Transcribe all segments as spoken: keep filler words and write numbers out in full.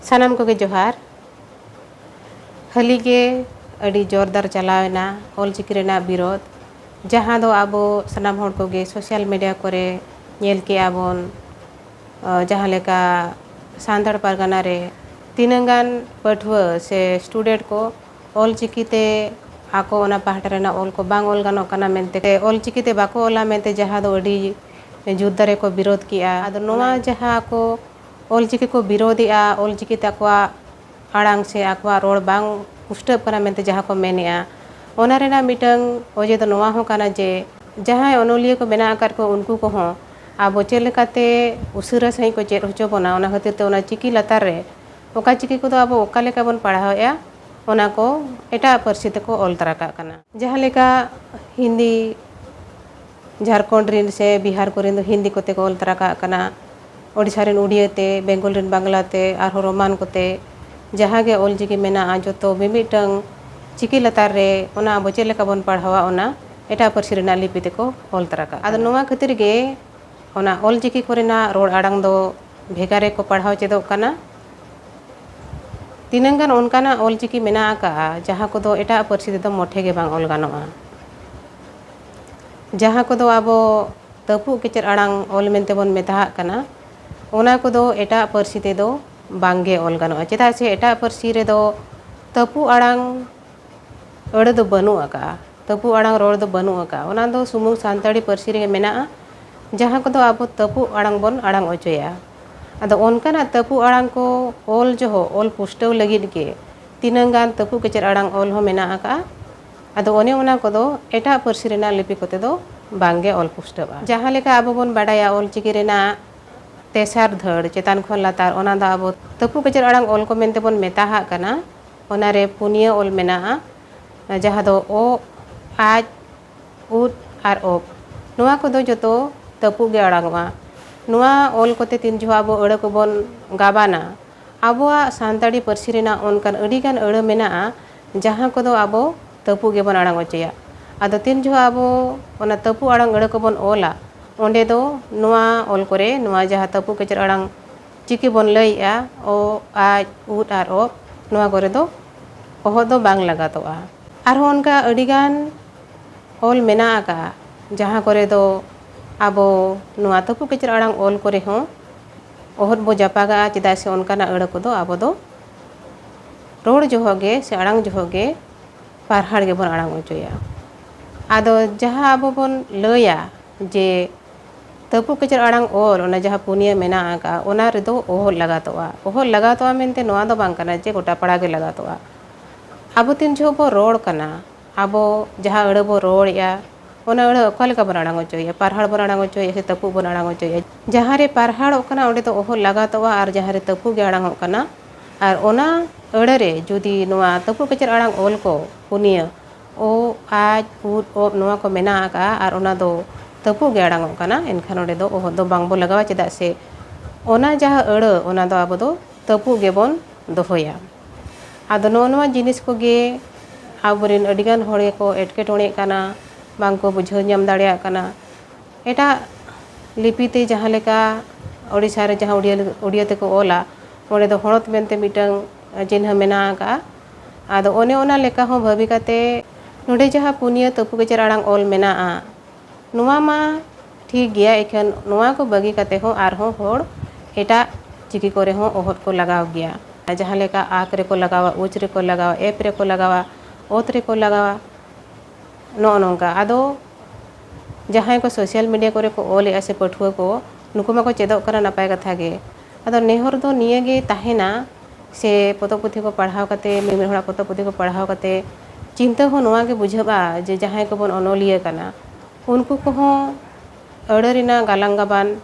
ᱥᱟᱱᱟᱢ ᱠᱚᱜᱮ ᱡᱚᱦᱟᱨ᱾ ᱦᱟᱹᱞᱤ ᱜᱮ ᱟᱹᱰᱤ ᱡᱳᱨᱫᱟᱨ ᱪᱟᱞᱟᱣ ᱮᱱᱟ ᱚᱞᱪᱤᱠᱤ ᱨᱮᱱᱟᱜ ᱵᱤᱨᱳᱫᱷ, ᱡᱟᱦᱟᱸ ᱫᱚ ᱟᱵᱚ ᱥᱟᱱᱟᱢ ᱦᱚᱲ ᱠᱚᱜᱮ social media ᱠᱚᱨᱮ ᱧᱮᱞ ᱠᱮᱜᱼᱟ ᱵᱚᱱ᱾ ᱚ, ᱡᱟᱦᱟᱸ ᱞᱮᱠᱟ ᱥᱟᱱᱛᱟᱲ ᱯᱟᱨᱜᱟᱱᱟ ᱨᱮ ᱛᱤᱱᱟᱹᱝ ᱜᱟᱱ ᱯᱟᱹᱴᱷᱩᱣᱟᱹ ᱥᱮ student ᱠᱚ ᱚᱞᱪᱤᱠᱤ ᱛᱮ ᱟᱠᱚ ᱚᱱᱟ ᱯᱟᱦᱴᱟ ᱨᱮᱱᱟᱜ ᱚᱞ ᱠᱚ ᱵᱟᱝ ᱚᱞ ᱜᱟᱱᱚᱜ ᱠᱟᱱᱟ ᱢᱮᱱᱛᱮ, ᱚᱞᱪᱤᱠᱤ ᱛᱮ ᱵᱟᱠᱚ ᱚᱞᱟ ᱢᱮᱱᱛᱮ, ᱡᱟᱦᱟᱸ ᱫᱚ ᱟᱹᱰᱤ ᱡᱳᱨᱫᱟᱨ ᱠᱚ ᱵᱤᱨᱳᱫᱷ ᱠᱮᱜᱼᱟ᱾ ᱟᱫᱚ ᱱᱚᱣᱟ ᱡᱟᱦᱟᱸ ᱠᱚ ᱚᱞᱪᱤᱠᱤ ᱠᱚ ᱵᱤᱨᱳᱫᱷᱮᱜᱼᱟ, ᱚᱞᱪᱤᱠᱤ ᱛᱮ ᱟᱠᱚᱣᱟᱜ ᱟᱲᱟᱝ ᱥᱮ ᱟᱠᱚᱣᱟᱜ ᱨᱚᱲ ᱵᱟᱝ ᱯᱩᱥᱴᱟᱹᱜ ᱠᱟᱱᱟ ᱢᱮᱱᱛᱮ ᱡᱟᱦᱟᱸ ᱠᱚ ᱢᱮᱱᱮᱜᱼᱟ, ᱚᱱᱟ ᱨᱮᱱᱟᱜ ᱢᱤᱫᱴᱟᱝ ᱚᱡᱮ ᱫᱚ ᱱᱚᱣᱟ ᱦᱚᱸ ᱠᱟᱱᱟ ᱡᱮ ᱡᱟᱦᱟᱸᱭ ᱚᱱᱚᱞᱤᱭᱟᱹ ᱠᱚ ᱢᱮᱱᱟᱜ ᱟᱠᱟᱫ ᱠᱚ, ᱩᱱᱠᱩ ᱠᱚᱦᱚᱸ ᱟᱵᱚ ᱪᱮᱫ ᱞᱮᱠᱟᱛᱮ ᱩᱥᱟᱹᱨᱟ ᱥᱟᱺᱦᱤᱡ ᱠᱚ ᱪᱮᱫ ᱦᱚᱪᱚ ᱵᱚᱱᱟ, ᱚᱱᱟ ᱠᱷᱟᱹᱛᱤᱨ ᱛᱮ ᱚᱱᱟ ᱪᱤᱠᱤ ᱞᱟᱛᱟᱨ ᱨᱮ ᱚᱠᱟ ᱪᱤᱠᱤ ᱠᱚᱫᱚ ᱟᱵᱚ ᱚᱠᱟ ᱞᱮᱠᱟ ᱵᱚᱱ ᱯᱟᱲᱦᱟᱣᱮᱫᱼᱟ, ᱚᱱᱟ ᱠᱚ ᱮᱴᱟᱜ ᱯᱟᱹᱨᱥᱤ ᱛᱮᱠᱚ ᱚᱞ ᱛᱟᱨᱟ ᱠᱟᱜ ᱠᱟᱱᱟ᱾ ᱡᱟᱦᱟᱸ ᱞᱮᱠᱟ ᱦᱤᱱᱫᱤ, ᱡᱷᱟᱲᱠᱷᱚᱸᱰ ᱨᱮᱱ ᱥᱮ ᱵᱤᱦᱟᱨ ᱠᱚᱨᱮᱱ ᱫᱚ ᱦᱤᱱᱫᱤ ᱠᱚᱛᱮ ᱠᱚ ᱚᱞ ᱛᱟᱨᱟ ᱠᱟᱜ ᱠᱟᱱᱟ, ᱳᱰᱤᱥᱟ ᱨᱮᱱ ᱩᱲᱤᱭᱟᱹ ᱛᱮ, ᱵᱮᱝᱜᱚᱞ ᱨᱮᱱ ᱵᱟᱝᱞᱟ ᱛᱮ, ᱟᱨᱦᱚᱸ ᱨᱳᱢᱟᱱ ᱠᱚᱛᱮ, ᱡᱟᱦᱟᱸ ᱜᱮ ᱚᱞᱪᱤᱠᱤ ᱢᱮᱱᱟᱜᱼᱟ, ᱡᱚᱛᱚ ᱢᱤᱢᱤᱫᱴᱟᱝ ᱪᱤᱠᱤ ᱞᱟᱛᱟᱨ ᱨᱮ ᱚᱱᱟ ᱟᱵᱚ ᱪᱮᱫ ᱞᱮᱠᱟ ᱵᱚᱱ ᱯᱟᱲᱦᱟᱣᱟ, ᱚᱱᱟ ᱮᱴᱟᱜ ᱯᱟᱹᱨᱥᱤ ᱨᱮᱱᱟᱜ ᱞᱤᱯᱤ ᱛᱮᱠᱚ ᱚᱞ ᱛᱟᱨᱟ ᱠᱟᱜ ᱠᱟᱱᱟ᱾ ᱟᱫᱚ ᱱᱚᱣᱟ ᱠᱷᱟᱹᱛᱤᱨ ᱜᱮ ᱚᱱᱟ ᱚᱞᱪᱤᱠᱤ ᱠᱚᱨᱮᱱᱟᱜ ᱨᱚᱲ ᱟᱲᱟᱝ ᱫᱚ ᱵᱷᱮᱜᱟᱨ ᱨᱮᱠᱚ ᱯᱟᱲᱦᱟᱣ ᱪᱮᱫᱚᱜ ᱠᱟᱱᱟ᱾ ᱛᱤᱱᱟᱹᱝ ᱜᱟᱱ ᱚᱱᱠᱟᱱᱟᱜ ᱚᱞᱪᱤᱠᱤ ᱢᱮᱱᱟᱜ ᱟᱠᱟᱜᱼᱟ, ᱡᱟᱦᱟᱸ ᱠᱚᱫᱚ ᱮᱴᱟᱜ ᱯᱟᱹᱨᱥᱤ ᱛᱮᱫᱚ ᱢᱚᱴᱷᱮ ᱜᱮ ᱵᱟᱝ ᱚᱞ ᱜᱟᱱᱚᱜᱼᱟ᱾ ᱡᱟᱦᱟᱸ ᱠᱚᱫᱚ ᱟᱵᱚ ᱛᱟᱹᱯᱩᱜ ᱠᱮᱪᱮᱫ ᱟᱲᱟᱝ ᱚᱞ ᱢᱮᱱᱛᱮ ᱵᱚᱱ ᱢᱮᱛᱟᱦᱟᱜ ᱠᱟᱱᱟ, ᱚᱱᱟ ᱠᱚᱫᱚ ᱮᱴᱟᱜ ᱯᱟᱹᱨᱥᱤ ᱛᱮᱫᱚ ᱵᱟᱝᱜᱮ ᱚᱞ ᱜᱟᱱᱚᱜᱼᱟ᱾ ᱪᱮᱫᱟᱜ ᱥᱮ ᱮᱴᱟᱜ ᱯᱟᱹᱨᱥᱤ ᱨᱮᱫᱚ ᱛᱟᱹᱯᱩᱜ ᱟᱲᱟᱝ ᱟᱹᱲᱟᱹ ᱫᱚ ᱵᱟᱹᱱᱩᱜ ᱟᱠᱟᱜᱼᱟ, ᱛᱟᱹᱯᱩᱜ ᱟᱲᱟᱝ ᱨᱚᱲ ᱫᱚ ᱵᱟᱹᱱᱩᱜ ᱟᱠᱟᱜᱼᱟ᱾ ᱚᱱᱟ ᱫᱚ ᱥᱩᱢᱩᱝ ᱥᱟᱱᱛᱟᱲᱤ ᱯᱟᱹᱨᱥᱤ ᱨᱮᱜᱮ ᱢᱮᱱᱟᱜᱼᱟ, ᱡᱟᱦᱟᱸ ᱠᱚᱫᱚ ᱟᱵᱚ ᱛᱟᱹᱯᱩᱜ ᱟᱲᱟᱝ ᱵᱚᱱ ᱟᱲᱟᱝ ᱚᱪᱚᱭᱟ᱾ ᱟᱫᱚ ᱚᱱᱠᱟᱱᱟᱜ ᱛᱟᱹᱯᱩᱜ ᱟᱲᱟᱝ ᱠᱚ ᱚᱞ ᱡᱚᱦᱚᱜ, ᱚᱞ ᱯᱩᱥᱴᱟᱹᱣ ᱞᱟᱹᱜᱤᱫ ᱜᱮ ᱛᱤᱱᱟᱹᱝ ᱜᱟᱱ ᱛᱟᱹᱯᱩᱜ ᱠᱮᱪᱮᱫ ᱟᱲᱟᱝ ᱚᱞ ᱦᱚᱸ ᱢᱮᱱᱟᱜ ᱟᱠᱟᱜᱼᱟ᱾ ᱟᱫᱚ ᱚᱱᱮ ᱚᱱᱟ ᱠᱚᱫᱚ ᱮᱴᱟᱜ ᱯᱟᱹᱨᱥᱤ ᱨᱮᱱᱟᱜ ᱞᱤᱯᱤ ᱠᱚᱛᱮ ᱫᱚ ᱵᱟᱝᱜᱮ ᱚᱞ ᱯᱩᱥᱴᱟᱹᱜᱼᱟ᱾ ᱡᱟᱦᱟᱸ ᱞᱮᱠᱟ ᱟᱵᱚ ᱵᱚᱱ ᱵᱟᱰᱟᱭᱟ, ᱚᱞᱪᱤᱠᱤ ᱨᱮᱱᱟᱜ ᱛᱮᱥᱟᱨ ᱫᱷᱟᱹᱲ ᱪᱮᱛᱟᱱ ᱠᱷᱚᱱ ᱞᱟᱛᱟᱨ, ᱚᱱᱟ ᱫᱚ ᱟᱵᱚ ᱛᱟᱹᱯᱩᱜ ᱠᱮᱪᱮᱫ ᱟᱲᱟᱝ ᱚᱞ ᱠᱚ ᱢᱮᱱᱛᱮ ᱵᱚᱱ ᱢᱮᱛᱟᱦᱟᱜ ᱠᱟᱱᱟ᱾ ᱚᱱᱟᱨᱮ ᱯᱩᱱᱭᱟᱹ ᱚᱞ ᱢᱮᱱᱟᱜᱼᱟ, ᱡᱟᱦᱟᱸ ᱫᱚ ᱚ, ᱟᱡ, ᱩᱫ ᱟᱨ ᱚᱯ᱾ ᱱᱚᱣᱟ ᱠᱚᱫᱚ ᱡᱚᱛᱚ ᱛᱟᱹᱯᱩᱜ ᱜᱮ ᱟᱲᱟᱝᱚᱜᱼᱟ᱾ ᱱᱚᱣᱟ ᱚᱞ ᱠᱚᱛᱮ ᱛᱤᱱ ᱡᱚᱦᱚᱜ ᱟᱵᱚ ᱟᱹᱲᱟᱹ ᱠᱚᱵᱚᱱ ᱜᱟᱵᱟᱱᱟ, ᱟᱵᱚᱣᱟᱜ ᱥᱟᱱᱛᱟᱲᱤ ᱯᱟᱹᱨᱥᱤ ᱨᱮᱱᱟᱜ ᱚᱱᱠᱟᱱ ᱟᱹᱰᱤᱜᱟᱱ ᱟᱹᱲᱟᱹ ᱢᱮᱱᱟᱜᱼᱟ, ᱡᱟᱦᱟᱸ ᱠᱚᱫᱚ ᱟᱵᱚ ᱛᱟᱹᱯᱩᱜ ᱜᱮᱵᱚᱱ ᱟᱲᱟᱝ ᱚᱪᱚᱭᱟ᱾ ᱟᱫᱚ ᱛᱤᱱ ᱡᱚᱦᱚᱜ ᱟᱵᱚ ᱚᱱᱟ ᱛᱟᱹᱯᱩᱜ ᱟᱲᱟᱝ ᱟᱹᱲᱟᱹ ᱠᱚᱵᱚᱱ ᱚᱞᱟ, ᱚᱸᱰᱮ ᱫᱚ ᱱᱚᱣᱟ ᱚᱞ ᱠᱚᱨᱮ ᱱᱚᱣᱟ ᱡᱟᱦᱟᱸ ᱛᱟᱹᱯᱩᱜ ᱠᱮᱪᱮᱫ ᱟᱲᱟᱝ ᱪᱤᱠᱤ ᱵᱚᱱ ᱞᱟᱹᱭᱮᱜᱼᱟ, ᱚ, ᱟᱡ, ᱩᱫ ᱟᱨ ᱚᱵ, ᱱᱚᱣᱟ ᱠᱚᱨᱮ ᱫᱚ ᱚᱦᱚᱫ ᱫᱚ ᱵᱟᱝ ᱞᱟᱜᱟᱛᱚᱜᱼᱟ᱾ ᱟᱨᱦᱚᱸ ᱚᱱᱠᱟ ᱟᱹᱰᱤᱜᱟᱱ ᱚᱞ ᱢᱮᱱᱟᱜ ᱟᱠᱟᱫᱼᱟ, ᱡᱟᱦᱟᱸ ᱠᱚᱨᱮ ᱫᱚ ᱟᱵᱚ ᱱᱚᱣᱟ ᱛᱟᱹᱯᱩ ᱠᱮᱪᱮᱨ ᱟᱲᱟᱝ ᱚᱞ ᱠᱚᱨᱮ ᱦᱚᱸ ᱚᱦᱚᱫ ᱵᱚ ᱡᱟᱯᱟᱜᱟᱜᱼᱟ, ᱪᱮᱫᱟᱜ ᱥᱮ ᱚᱱᱠᱟᱱᱟᱜ ᱟᱹᱲᱟᱹ ᱠᱚᱫᱚ ᱟᱵᱚ ᱫᱚ ᱨᱚᱲ ᱡᱚᱦᱚᱜ ᱜᱮ ᱥᱮ ᱟᱲᱟᱝ ᱡᱚᱦᱚᱜ ᱜᱮ ᱯᱟᱨᱦᱟᱲ ᱜᱮᱵᱚᱱ ᱟᱲᱟᱝ ᱚᱪᱚᱭᱟ᱾ ᱟᱫᱚ ᱡᱟᱦᱟᱸ ᱟᱵᱚ ᱵᱚᱱ ᱞᱟᱹᱭᱟ ᱡᱮ ᱛᱟᱹᱯᱩ ᱠᱮᱪᱮᱨ ᱟᱲᱟᱝ ᱚᱞ, ᱚᱱᱟ ᱡᱟᱦᱟᱸ ᱯᱩᱱᱭᱟᱹ ᱢᱮᱱᱟᱜ ᱟᱠᱟᱫᱼᱟ, ᱚᱱᱟ ᱨᱮᱫᱚ ᱚᱦᱚᱫ ᱞᱟᱜᱟᱛᱚᱜᱼᱟ᱾ ᱚᱦᱚᱫ ᱞᱟᱜᱟᱛᱚᱜᱼᱟ ᱢᱮᱱᱛᱮ ᱱᱚᱣᱟ ᱫᱚ ᱵᱟᱝ ᱠᱟᱱᱟ ᱡᱮ ᱜᱚᱴᱟ ᱯᱟᱲᱟ ᱜᱮ ᱞᱟᱜᱟᱛᱚᱜᱼᱟ᱾ ᱟᱵᱚ ᱛᱤᱱ ᱡᱚᱦᱚᱜ ᱵᱚ ᱨᱚᱲ ᱠᱟᱱᱟ, ᱟᱵᱚ ᱡᱟᱦᱟᱸ ᱟᱹᱲᱟᱹ ᱵᱚ ᱨᱚᱲᱮᱜᱼᱟ, ᱚᱱᱟ ᱟᱹᱲᱟᱹ ᱚᱠᱟ ᱞᱮᱠᱟ ᱵᱚᱱ ᱟᱲᱟᱝ ᱚᱪᱚᱭᱮᱜᱼᱟ? ᱯᱟᱨᱦᱟᱲ ᱵᱚᱱ ᱟᱲᱟᱝ ᱚᱪᱚᱭᱮᱜᱼᱟ ᱥᱮ ᱛᱟᱹᱯᱩᱜ ᱵᱚᱱ ᱟᱲᱟᱝ ᱚᱪᱚᱭᱮᱜᱼᱟ? ᱡᱟᱦᱟᱸ ᱨᱮ ᱯᱟᱨᱦᱟᱲᱚᱜ ᱠᱟᱱᱟ, ᱚᱸᱰᱮ ᱫᱚ ᱚᱦᱚᱫ ᱞᱟᱜᱟᱛᱚᱜᱼᱟ, ᱟᱨ ᱡᱟᱦᱟᱸ ᱨᱮ ᱛᱟᱹᱯᱩᱜ ᱜᱮ ᱟᱲᱟᱝᱚᱜ ᱠᱟᱱᱟ, ᱟᱨ ᱚᱱᱟ ᱟᱹᱲᱟᱹ ᱨᱮ ᱡᱩᱫᱤ ᱱᱚᱣᱟ ᱛᱟᱹᱯᱩᱜ ᱠᱮᱪᱮᱨ ᱟᱲᱟᱝ ᱚᱞ ᱠᱚ ᱯᱩᱱᱭᱟᱹ, ᱚ, ᱟᱡ, ᱩᱫ, ᱚᱵ, ᱱᱚᱣᱟ ᱠᱚ ᱢᱮᱱᱟᱜ ᱟᱠᱟᱫᱼᱟ, ᱟᱨ ᱚᱱᱟ ᱫᱚ ᱛᱟᱹᱯᱩᱜ ᱜᱮ ᱟᱲᱟᱝᱚᱜ ᱠᱟᱱᱟ, ᱮᱱᱠᱷᱟᱱ ᱚᱸᱰᱮ ᱫᱚ ᱚᱦᱚᱫ ᱫᱚ ᱵᱟᱝ ᱵᱚ ᱞᱟᱜᱟᱣᱟ᱾ ᱪᱮᱫᱟᱜ ᱥᱮ ᱚᱱᱟ ᱡᱟᱦᱟᱸ ᱟᱹᱲᱟᱹ, ᱚᱱᱟ ᱫᱚ ᱟᱵᱚ ᱫᱚ ᱛᱟᱹᱯᱩᱜ ᱜᱮᱵᱚᱱ ᱫᱚᱦᱚᱭᱟ᱾ ᱟᱫᱚ ᱱᱚᱜᱼᱚ ᱱᱚᱣᱟ ᱡᱤᱱᱤᱥ ᱠᱚᱜᱮ ᱟᱵᱚᱨᱮᱱ ᱟᱹᱰᱤᱜᱟᱱ ᱦᱚᱲ ᱜᱮᱠᱚ ᱮᱴᱠᱮᱴᱚᱬᱮᱜ ᱠᱟᱱᱟ, ᱵᱟᱝᱠᱚ ᱵᱩᱡᱷᱟᱹᱣ ᱧᱟᱢ ᱫᱟᱲᱮᱭᱟᱜ ᱠᱟᱱᱟ᱾ ᱮᱴᱟᱜ ᱞᱤᱯᱤ ᱛᱮ ᱡᱟᱦᱟᱸ ᱞᱮᱠᱟ ᱳᱰᱤᱥᱟ ᱨᱮ ᱡᱟᱦᱟᱸ ᱩᱲᱤᱭᱟ, ᱩᱲᱤᱭᱟ ᱛᱮᱠᱚ ᱚᱞᱟ, ᱚᱸᱰᱮ ᱫᱚ ᱦᱚᱲᱚᱛ ᱢᱮᱱᱛᱮ ᱢᱤᱫᱴᱟᱝ ᱪᱤᱱᱦᱟᱹ ᱢᱮᱱᱟᱜ ᱟᱠᱟᱫᱼᱟ᱾ ᱟᱫᱚ ᱚᱱᱮ ᱚᱱᱟ ᱞᱮᱠᱟ ᱦᱚᱸ ᱵᱷᱟᱹᱵᱤ ᱠᱟᱛᱮ ᱱᱚᱰᱮ ᱡᱟᱦᱟᱸ ᱯᱩᱱᱭᱟᱹ ᱛᱟᱹᱯᱩ ᱠᱮᱪᱮᱨ ᱟᱲᱟᱝ ᱚᱞ ᱢᱮᱱᱟᱜᱼᱟ, ᱱᱚᱣᱟ ᱢᱟ ᱴᱷᱤᱠ ᱜᱮᱭᱟ, ᱤᱠᱷᱟᱹᱱ ᱱᱚᱣᱟ ᱠᱚ ᱵᱟᱹᱜᱤ ᱠᱟᱛᱮ ᱦᱚᱸ ᱟᱨᱦᱚᱸ ᱦᱚᱲ ᱮᱴᱟᱜ ᱪᱤᱠᱤ ᱠᱚᱨᱮ ᱦᱚᱸ ᱚᱦᱚᱫ ᱠᱚ ᱞᱟᱜᱟᱣ ᱜᱮᱭᱟ᱾ ᱡᱟᱦᱟᱸ ᱞᱮᱠᱟ ᱟᱠ ᱨᱮᱠᱚ ᱞᱟᱜᱟᱣᱟ, ᱩᱪ ᱨᱮᱠᱚ ᱞᱟᱜᱟᱣᱟ, ᱮᱯ ᱨᱮᱠᱚ ᱞᱟᱜᱟᱣᱟ, ᱚᱛ ᱨᱮᱠᱚ ᱞᱟᱜᱟᱣᱟ, ᱱᱚᱜᱼᱚ ᱱᱚᱝᱠᱟ᱾ ᱟᱫᱚ ᱡᱟᱦᱟᱸᱭ ᱠᱚ social media ᱠᱚᱨᱮ ᱠᱚ ᱚᱞᱮᱜᱼᱟ ᱥᱮ ᱯᱟᱹᱴᱷᱩᱣᱟᱹ ᱠᱚ, ᱱᱩᱠᱩ ᱢᱟᱠᱚ ᱪᱮᱫᱚᱜ ᱠᱟᱱᱟ, ᱱᱟᱯᱟᱭ ᱠᱟᱛᱷᱟ ᱜᱮ᱾ ᱟᱫᱚ ᱱᱮᱦᱚᱨ ᱫᱚ ᱱᱤᱭᱟᱹ ᱜᱮ ᱛᱟᱦᱮᱱᱟ, ᱥᱮ ᱯᱚᱛᱚᱵ ᱯᱩᱛᱷᱤ ᱠᱚ ᱯᱟᱲᱦᱟᱣ ᱠᱟᱛᱮ, ᱢᱤᱢᱤᱫ ᱦᱚᱲᱟᱜ ᱯᱚᱛᱚᱵ ᱯᱩᱛᱷᱤ ᱠᱚ ᱯᱟᱲᱦᱟᱣ ᱠᱟᱛᱮ ᱪᱤᱱᱛᱟᱹ ᱦᱚᱸ ᱱᱚᱣᱟ ᱜᱮ ᱵᱩᱡᱷᱟᱹᱜᱼᱟ ᱡᱮ ᱡᱟᱦᱟᱸᱭ ᱠᱚᱵᱚᱱ ᱚᱱᱚᱞᱤᱭᱟᱹ ᱠᱟᱱᱟ, ᱩᱱᱠᱩ ᱠᱚᱦᱚᱸ ᱟᱹᱲᱟᱹ ᱨᱮᱱᱟᱜ ᱜᱟᱞᱟᱝ ᱜᱟᱵᱟᱱ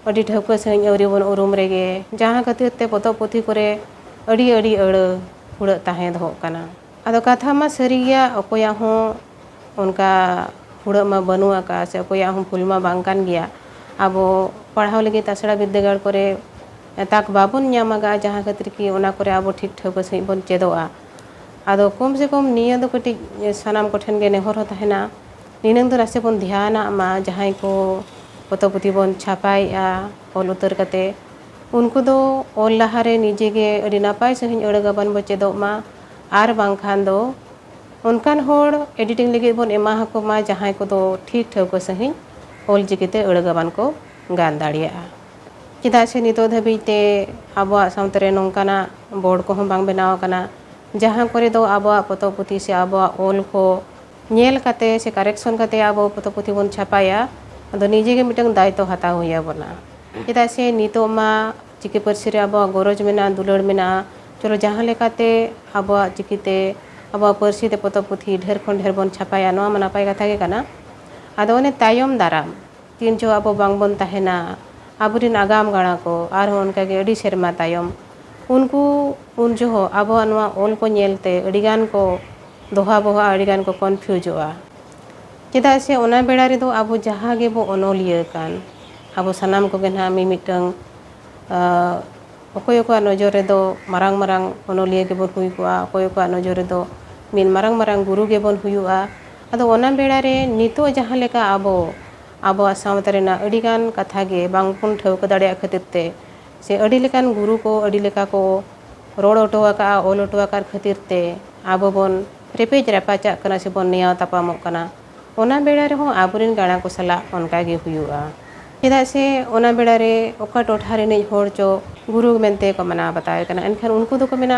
ᱟᱹᱰᱤ ᱴᱷᱟᱹᱣᱠᱟᱹ ᱥᱟᱺᱦᱤᱡ ᱟᱹᱣᱨᱤ ᱵᱚᱱ ᱩᱨᱩᱢ ᱨᱮᱜᱮ, ᱡᱟᱦᱟᱸ ᱠᱷᱟᱹᱛᱤᱨ ᱛᱮ ᱯᱚᱛᱚᱵ ᱯᱩᱛᱷᱤ ᱠᱚᱨᱮ ᱟᱹᱰᱤ ᱟᱹᱰᱤ ᱟᱹᱲᱟᱹ ᱦᱩᱲᱟᱹᱜ ᱛᱟᱦᱮᱸ ᱫᱚᱦᱚᱜ ᱠᱟᱱᱟ᱾ ᱟᱫᱚ ᱠᱟᱛᱷᱟ ᱢᱟ ᱥᱟᱹᱨᱤ ᱜᱮᱭᱟ, ᱚᱠᱚᱭᱟᱜ ᱦᱚᱸ ᱚᱱᱠᱟ ᱦᱩᱲᱟᱹᱜ ᱢᱟ ᱵᱟᱹᱱᱩᱜ ᱟᱠᱟᱫ, ᱥᱮ ᱚᱠᱚᱭᱟᱜ ᱦᱚᱸ ᱵᱷᱩᱞ ᱢᱟ ᱵᱟᱝ ᱠᱟᱱ ᱜᱮᱭᱟ᱾ ᱟᱵᱚ ᱯᱟᱲᱦᱟᱣ ᱞᱟᱹᱜᱤᱫ ᱟᱥᱲᱟ ᱵᱤᱨᱫᱟᱹᱜᱟᱲ ᱠᱚᱨᱮ ᱛᱟᱠ ᱵᱟᱵᱚᱱ ᱧᱟᱢ ᱟᱠᱟᱫᱼᱟ, ᱡᱟᱦᱟᱸ ᱠᱷᱟᱹᱛᱤᱨ ᱠᱤ ᱚᱱᱟ ᱠᱚᱨᱮ ᱟᱵᱚ ᱴᱷᱤᱠ ᱴᱷᱟᱹᱣᱠᱟᱹ ᱥᱟᱺᱦᱤᱡ ᱵᱚᱱ ᱪᱮᱫᱚᱜᱼᱟ᱾ ᱟᱫᱚ ᱠᱚᱢ ᱥᱮ ᱠᱚᱢ ᱱᱤᱭᱟᱹ ᱫᱚ ᱠᱟᱹᱴᱤᱡ ᱥᱟᱱᱟᱢ ᱠᱚᱴᱷᱮᱱ ᱜᱮ ᱱᱮᱦᱚᱨ ᱦᱚᱸ ᱛᱟᱦᱮᱱᱟ, ᱱᱤᱱᱟᱹᱝ ᱫᱚ ᱱᱟᱥᱮ ᱵᱚᱱ ᱫᱷᱮᱭᱟᱱᱟᱜ ᱢᱟ, ᱡᱟᱦᱟᱸᱭ ᱠᱚ ᱯᱚᱛᱚᱵ ᱯᱩᱛᱷᱤ ᱵᱚᱱ ᱪᱷᱟᱯᱟᱭᱮᱜᱼᱟ ᱚᱞ ᱩᱛᱟᱹᱨ ᱠᱟᱛᱮ, ᱩᱱᱠᱩ ᱫᱚ ᱚᱞ ᱞᱟᱦᱟᱨᱮ ᱱᱤᱡᱮ ᱜᱮ ᱟᱹᱰᱤ ᱱᱟᱯᱟᱭ ᱥᱟᱺᱦᱤᱡ ᱟᱹᱲᱟᱹ ᱜᱟᱵᱟᱱ ᱵᱚ ᱪᱮᱫᱚᱜ ᱢᱟ, ᱟᱨ ᱵᱟᱝᱠᱷᱟᱱ ᱫᱚ ᱚᱱᱠᱟᱱ ᱦᱚᱲ editing ᱞᱟᱹᱜᱤᱫ ᱵᱚᱱ ᱮᱢᱟ ᱟᱠᱚ ᱢᱟ, ᱡᱟᱦᱟᱸᱭ ᱠᱚᱫᱚ ᱴᱷᱤᱠ ᱴᱷᱟᱹᱣᱠᱟᱹ ᱥᱟᱺᱦᱤᱡ ᱚᱞ ᱪᱤᱠᱤᱛᱮ ᱟᱹᱲᱟᱹ ᱜᱟᱵᱟᱱ ᱠᱚ ᱜᱟᱱ ᱫᱟᱲᱮᱭᱟᱜᱼᱟ᱾ ᱪᱮᱫᱟᱜ ᱥᱮ ᱱᱤᱛᱚᱜ ᱫᱷᱟᱹᱵᱤᱡ ᱛᱮ ᱟᱵᱚᱣᱟᱜ ᱥᱟᱶᱛᱟ ᱨᱮ ᱱᱚᱝᱠᱟᱱᱟᱜ board ᱠᱚᱦᱚᱸ ᱵᱟᱝ ᱵᱮᱱᱟᱣ ᱟᱠᱟᱱᱟ, ᱡᱟᱦᱟᱸ ᱠᱚᱨᱮ ᱫᱚ ᱟᱵᱚᱣᱟᱜ ᱯᱚᱛᱚᱵ ᱯᱩᱛᱷᱤ ᱥᱮ ᱟᱵᱚᱣᱟᱜ ᱚᱞ ᱠᱚ ᱧᱮᱞ ᱠᱟᱛᱮ ᱥᱮ correction ᱠᱟᱛᱮ ᱟᱵᱚ ᱯᱚᱛᱚᱵ ᱯᱩᱛᱷᱤ ᱵᱚᱱ ᱪᱷᱟᱯᱟᱭᱟ᱾ ᱟᱫᱚ ᱱᱤᱡᱮ ᱜᱮ ᱢᱤᱫᱴᱟᱝ ᱫᱟᱭᱤᱛᱛᱚ ᱦᱟᱛᱟᱣ ᱦᱩᱭ ᱟᱵᱚᱱᱟ᱾ ᱪᱮᱫᱟᱜ ᱥᱮ ᱱᱤᱛᱚᱜ ᱢᱟ ᱪᱤᱠᱤ ᱯᱟᱹᱨᱥᱤ ᱨᱮ ᱟᱵᱚᱣᱟᱜ ᱜᱚᱨᱚᱡᱽ ᱢᱮᱱᱟᱜᱼᱟ, ᱫᱩᱞᱟᱹᱲ ᱢᱮᱱᱟᱜᱼᱟ᱾ ᱪᱚᱞᱚ, ᱡᱟᱦᱟᱸ ᱞᱮᱠᱟᱛᱮ ᱟᱵᱚᱣᱟᱜ ᱪᱤᱠᱤᱛᱮ, ᱟᱵᱚᱣᱟᱜ ᱯᱟᱹᱨᱥᱤ ᱛᱮ ᱯᱚᱛᱚᱵ ᱯᱩᱛᱷᱤ ᱰᱷᱮᱨ ᱠᱷᱚᱱ ᱰᱷᱮᱨ ᱵᱚᱱ ᱪᱷᱟᱯᱟᱭᱟ, ᱱᱚᱣᱟ ᱢᱟ ᱱᱟᱯᱟᱭ ᱠᱟᱛᱷᱟ ᱜᱮ ᱠᱟᱱᱟ᱾ ᱟᱫᱚ ᱚᱱᱮ ᱛᱟᱭᱚᱢ ᱫᱟᱨᱟᱢ ᱛᱤᱱ ᱡᱚᱦᱚᱜ ᱟᱵᱚ ᱵᱟᱝᱵᱚᱱ ᱛᱟᱦᱮᱱᱟ, ᱟᱵᱚᱨᱮᱱ ᱟᱜᱟᱢ ᱜᱟᱬᱟ ᱠᱚ ᱟᱨᱦᱚᱸ ᱚᱱᱠᱟᱜᱮ ᱟᱹᱰᱤ ᱥᱮᱨᱢᱟ ᱛᱟᱭᱚᱢ, ᱩᱱᱠᱩ ᱩᱱ ᱡᱚᱦᱚᱜ ᱟᱵᱚᱣᱟᱜ ᱱᱚᱣᱟ ᱚᱞ ᱠᱚ ᱧᱮᱞᱛᱮ ᱟᱹᱰᱤᱜᱟᱱ ᱠᱚ ᱫᱚᱦᱟ ᱵᱚᱦᱟᱜᱼᱟ, ᱟᱹᱰᱤᱜᱟᱱ ᱠᱚ confuseᱚᱜᱼᱟ᱾ ᱪᱮᱫᱟᱜ ᱥᱮ ᱚᱱᱟ ᱵᱮᱲᱟ ᱨᱮᱫᱚ ᱟᱵᱚ ᱡᱟᱦᱟᱸ ᱜᱮᱵᱚ ᱚᱱᱚᱞᱤᱭᱟᱹ ᱠᱟᱱ, ᱟᱵᱚ ᱥᱟᱱᱟᱢ ᱠᱚᱜᱮ ᱱᱟᱦᱟᱜ ᱢᱤᱢᱤᱫᱴᱟᱝ, ᱟᱸ, ᱚᱠᱚᱭ ᱚᱠᱚᱭᱟᱜ ᱱᱚᱡᱚᱨ ᱨᱮᱫᱚ ᱢᱟᱨᱟᱝ ᱢᱟᱨᱟᱝ ᱚᱱᱚᱞᱤᱭᱟᱹ ᱜᱮᱵᱚᱱ ᱦᱩᱭ ᱠᱚᱜᱼᱟ, ᱚᱠᱚᱭ ᱚᱠᱚᱭᱟᱜ ᱱᱚᱡᱚᱨ ᱨᱮᱫᱚ ᱢᱤᱫ ᱢᱟᱨᱟᱝ ᱢᱟᱨᱟᱝ ᱜᱩᱨᱩ ᱜᱮᱵᱚᱱ ᱦᱩᱭᱩᱜᱼᱟ᱾ ᱟᱫᱚ ᱚᱱᱟ ᱵᱮᱲᱟ ᱨᱮ ᱱᱤᱛᱚᱜ ᱡᱟᱦᱟᱸ ᱞᱮᱠᱟ ᱟᱵᱚ, ᱟᱵᱚᱣᱟᱜ ᱥᱟᱶᱛᱟ ᱨᱮᱱᱟᱜ ᱟᱹᱰᱤᱜᱟᱱ ᱠᱟᱛᱷᱟ ᱜᱮ ᱵᱟᱝᱵᱚᱱ ᱴᱷᱟᱹᱣᱠᱟᱹ ᱫᱟᱲᱮᱭᱟᱜ ᱠᱷᱟᱹᱛᱤᱨ ᱛᱮ, ᱥᱮ ᱟᱹᱰᱤ ᱞᱮᱠᱟᱱ ᱜᱩᱨᱩ ᱠᱚ ᱟᱹᱰᱤ ᱞᱮᱠᱟ ᱠᱚ ᱨᱚᱲ ᱦᱚᱴᱚ ᱟᱠᱟᱫᱼᱟ, ᱚᱞ ᱦᱚᱴᱚ ᱟᱠᱟᱫ ᱠᱷᱟᱹᱛᱤᱨ ᱛᱮ ᱟᱵᱚ ᱵᱚᱱ ᱨᱮᱯᱮᱡ ᱨᱟᱯᱟᱪᱟᱜ ᱠᱟᱱᱟ ᱥᱮᱵᱚᱱ ᱱᱮᱭᱟᱣ ᱛᱟᱯᱟᱢᱚᱜ ᱠᱟᱱᱟ᱾ ᱚᱱᱟ ᱵᱮᱲᱟ ᱨᱮᱦᱚᱸ ᱟᱵᱚᱨᱮᱱ ᱜᱟᱬᱟ ᱠᱚ ᱥᱟᱞᱟᱜ ᱚᱱᱠᱟ ᱜᱮ ᱦᱩᱭᱩᱜᱼᱟ᱾ ᱪᱮᱫᱟᱜ ᱥᱮ ᱚᱱᱟ ᱵᱮᱲᱟ ᱨᱮ ᱚᱠᱟ ᱴᱚᱴᱷᱟ ᱨᱤᱱᱤᱡ ᱦᱚᱲ ᱪᱚ ᱜᱩᱨᱩ ᱢᱮᱱᱛᱮ ᱠᱚ ᱢᱟᱱᱟᱣ ᱵᱟᱛᱟᱣᱮ ᱠᱟᱱᱟ, ᱮᱱᱠᱷᱟᱱ ᱩᱱᱠᱩ ᱫᱚᱠᱚ ᱢᱮᱱᱟ,